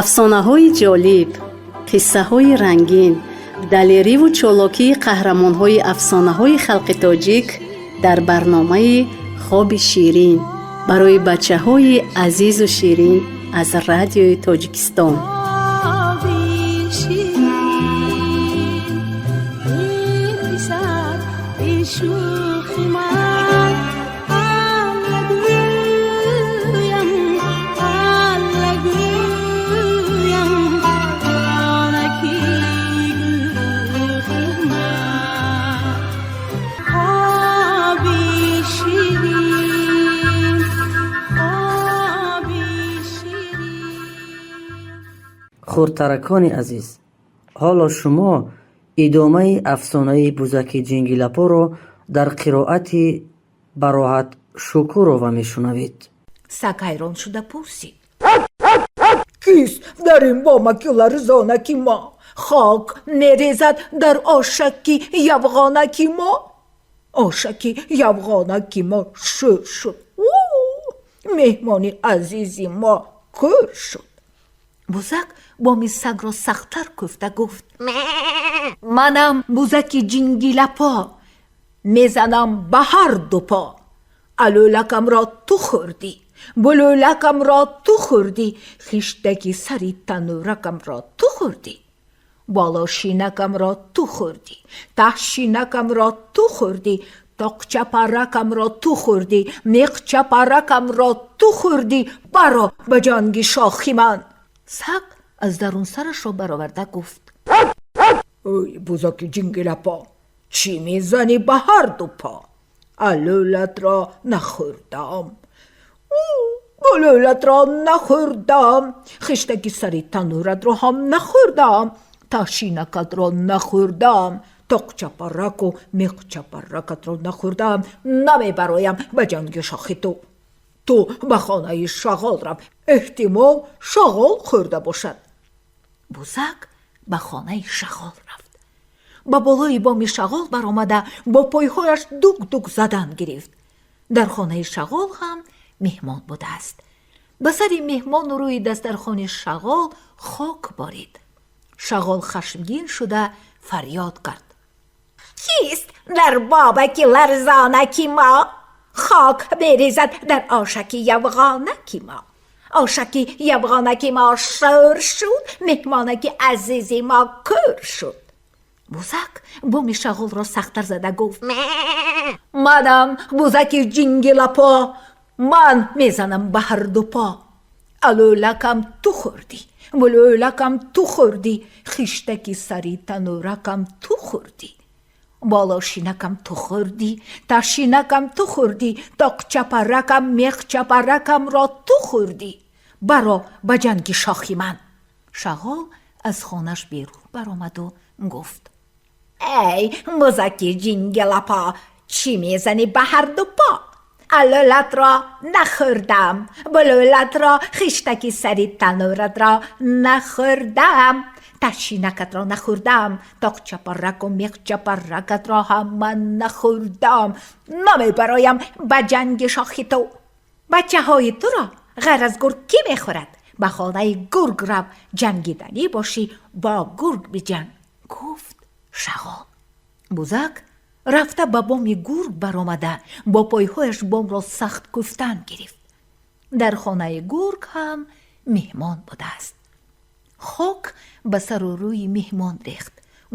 Афсонаҳои ҷолиб, қиссаҳои рангин, далериву чолокии қаҳрамонҳои афсонаҳои халқи тоҷик дар барномаи «Хоби ширин» барои бачаҳои азизу ширин аз Радиои Тоҷикистон. Хурдтаракони азиз, ҳоло шумо идомаи афсонаи бузаки ҷингилапоро дар қироати Бароҳат Шукурова мешунавед. Саг ҳайрон шуда пурсид: Кист дар ин бомаки ларзонаки мо хок мерезад дар ошаки явғонаки мо? Ошаки явғонаки мо шӯр шуд, меҳмони азизи мо кӯр шуд. Бузак боми сагро сахттар кӯфта гуфт: Манам бузаки ҷингилапо, мезанам ба ҳар ду по. Алӯлакамро ту хӯрдӣ, булӯлакамро ту хӯрдӣ, хиштаки сари танӯракамро ту хӯрдӣ, болошинакамро ту хӯрдӣ, таҳшинакамро ту хӯрдӣ, тоқчапаракамро ту хӯрдӣ, меқчапаракамро ту хӯрдӣ. Баро ба ҷанги шохи ман. Саг аз дарун сарашро бароварда гуфт: Ой, бузаки ҷингилапо, чӣ мезанӣ ба ҳар ду по? Алӯлатро нахӯрдам, булӯлатро нахӯрдам, хиштаки сари танӯратро ҳам нахӯрдам, таҳшинакатро нахӯрдам, тоқчапараку меқчапаракатро нахӯрдам. Намебароям ба ҷанги шохи ту. Ту ба хонаи шағол рав, эҳтимол, шағол хӯрда бошад. Бузак ба хонаи шағол рафт. Ба болои боми шағол баромада, бо пойҳояш дук-дук задан гирифт. Дар хонаи шағол ҳам меҳмон будааст. Ба сари меҳмону рӯи дастархони шағол хок борид. Шағол хашмгин шуда фарёд кард: Кист дар бобаки ларзонаки мо хок мерезад дар ошаки явғонаки мо? Ошаки явғонаки мо шӯр шуд, меҳмонаки азизи мо кӯр шуд. Бузак боми шағолро сахттар зада гуфт: Манам бузаки ҷингилапо, ман мезанам ба ҳар ду по. Алӯлакам ту хӯрдӣ, булӯлакам ту хӯрдӣ, хиштаки сари танӯракам ту хӯрдӣ, болошинакам ту хӯрдӣ, таҳшинакам ту хӯрдӣ, тоқчапаракам, мехчапаракамро ту хӯрдӣ. Баро ба ҷанги шохи ман. Шағол аз хонаш берун баромаду гуфт: Эй, бузаки ҷингилапо, чӣ мезанӣ ба ҳар ду по? Алӯлатро нахӯрдам, булӯлатро, хиштаки сари танӯратро нахӯрдам, таҳшинакатро нахӯрдам, тоқчапараку мехчапаракатро ҳам ман нахӯрдам. Намебароям ба ҷанги шохи ту. Бачаҳои туро ғайр аз гург кӣ мехӯрад? Ба хонаи гург рав, ҷангиданӣ бошӣ, бо гург биҷанг, гуфт шағол. Бузак рафта ба боми гург баромада, бо пойҳояш бомро сахт кӯфтан гирифт. Дар хонаи гург ҳам меҳмон будааст. Хок ба сару рӯи меҳмон рехт.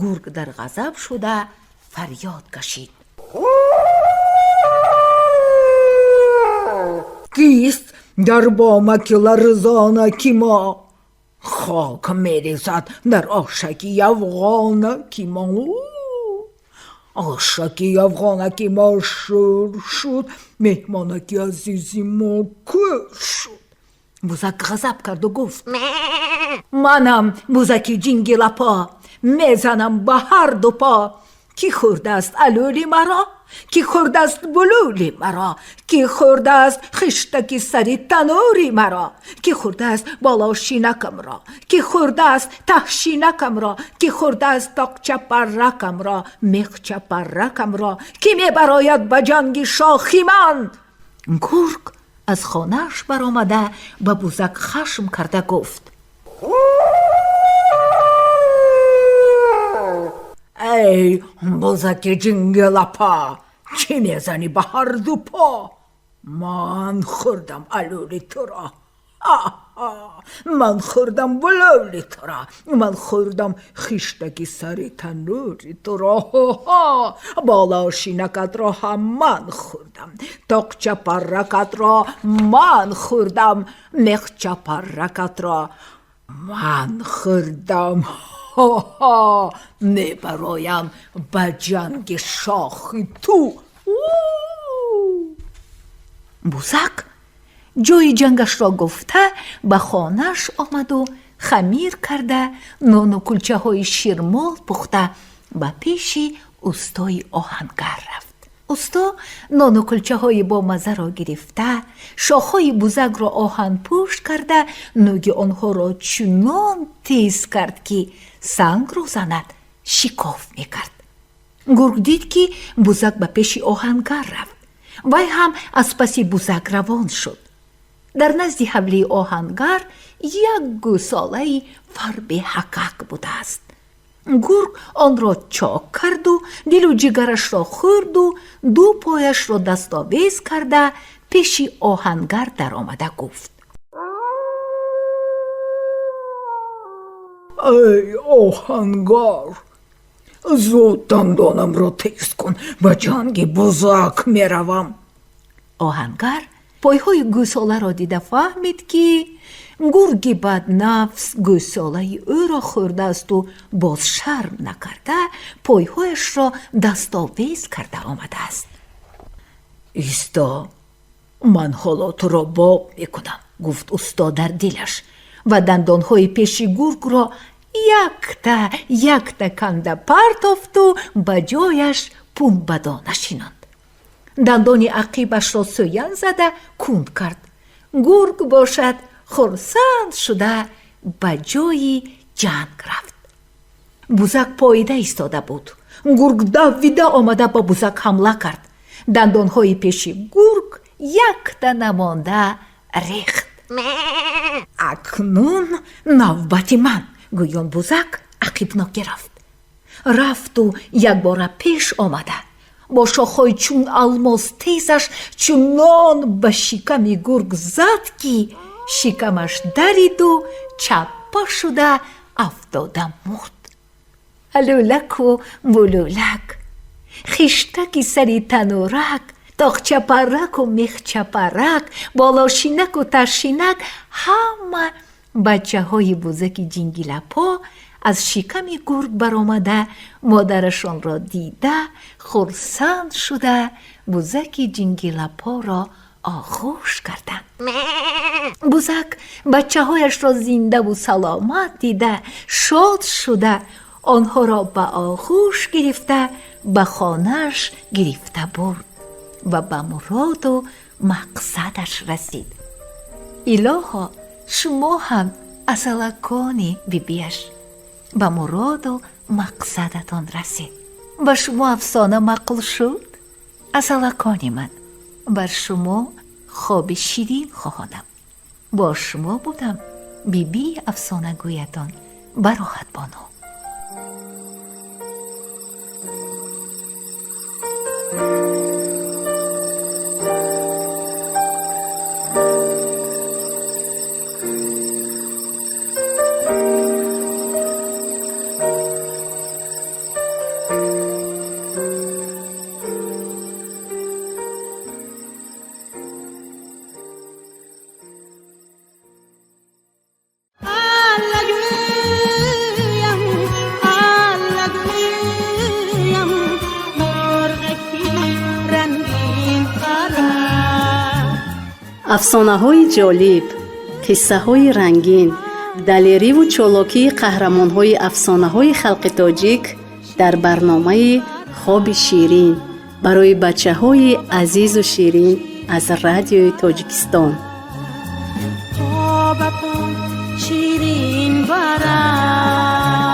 Гург дар ғазаб шуда фарёд кашид: Кист дар бомаки ларзонаки мо хок мерезад дар ошаки явғонаки мо? Ошаки явғонаки мо шӯр шуд, меҳмонаки азизи мо кӯр шуд. Бузак ғазаб карду гуфт: Манам бузаки ҷингилапо, мезанам ба ҳар ду по. Кӣ хӯрдааст алӯли маро? Кӣ хӯрдааст булӯли маро? Кӣ хӯрдааст хиштаки сари танӯри маро? Кӣ хӯрдааст болошинакамро? Кӣ хӯрдааст таҳшинакамро? Кӣ хӯрдааст тоқчапаракамро, мехчапаракамро? Кӣ мебарояд ба ҷанги шохи ман? Гург аз хонааш баромада, ба бузак хашм карда гуфт: Эй бузаки ҷингилапо, чӣ мезанӣ ба ҳарду по? Ман хӯрдам алӯли туро, ман хӯрдам булӯли туро, ман хӯрдам хиштаки сари танӯри туро, болошинакатро ҳам ман хӯрдам, тоқчапарракатро ман хӯрдам, мехчапарракатро ман хӯрдам. Мебароям ба ҷанги шохи ту. Бузак ҷои ҷангашро гуфта, ба хонааш омаду хамир карда, нону кулчаҳои ширмол пухта, ба пеши устои оҳангар рафт. Усто нону кулчаҳои бомаззаро гирифта, шохҳои бузакро оҳанпӯш карда, нӯги онҳоро чунон тез кард, ки сангро занад, шикоф мекард. Гург дид, ки бузак ба пеши оҳангар рафт. Вай ҳам аз паси бузак равон шуд. Дар назди ҳавлии оҳангар як гӯсолаи фарбеҳакак будааст. Гург онро чок карду дилу ҷигарашро хӯрду ду пояшро дастовез карда, пеши оҳангар даромада гуфт: Эй оҳангар, зуд дандонамро тез кун, ба ҷанги бузак меравам. Оҳангар пойҳои гӯсоларо дида фаҳмид, ки гурги баднафс гӯсолаи ӯро хӯрдаасту боз шарм накарда пойҳояшро дастовез карда омадааст. Исто, ман ҳоло туро боб мекунам, гуфт усто дар дилаш ва дандонҳои пеши гургро якта якта канда партофту ба ҷояш пунбадона шинонд. Дандони ақибашро сӯян зада кунд кард. Гург бошад, хурсанд шуда, ба ҷои ҷанг рафт. Бузак поида истода буд. Гург давида омада, ба бузак ҳамла кард. Дандонҳои пеши гург якта намонда рехт. Акнун навбати ман, гӯён бузак ақибнокӣ рафт. Рафту якбора пеш омада, бо шохҳои чун алмос тезаш чунон ба шиками гург зад, ки шикамаш дариду чаппа шуда афтода мурд. Алӯлаку булӯлак, хиштаки сари танӯрак, тоқчапарраку мехчапаррак, болошинаку ташинак, ҳама бачаҳои бузаки ҷингилапо аз шиками гург баромада, модарашонро дида, хурсанд шуда, бузаки ҷингилапоро оғӯш карданд. Бузак бачаҳояшро зиндаву саломат дида, шод шуда, онҳоро ба оғӯш гирифта, ба хонааш гирифта бурд ва ба муроду мақсадаш расид. Илоҳо, шумо ҳам, асалакони бибиаш, ба муроду мақсадатон расед. Ба шумо афсона маъқул шуд? Асалакони ман, бар шумо хоби ширин хоҳонам. Бо шумо будам бибии афсонагӯятон Бароҳатбону. Афсонаҳои ҷолиб, қиссаҳои рангин, далериву чолокии қаҳрамонҳои афсонаҳои халқи тоҷик дар барномаи «Хоби ширин» барои бачаҳои азизу ширин аз Радиои Тоҷикистон. Хобатон ширин барад.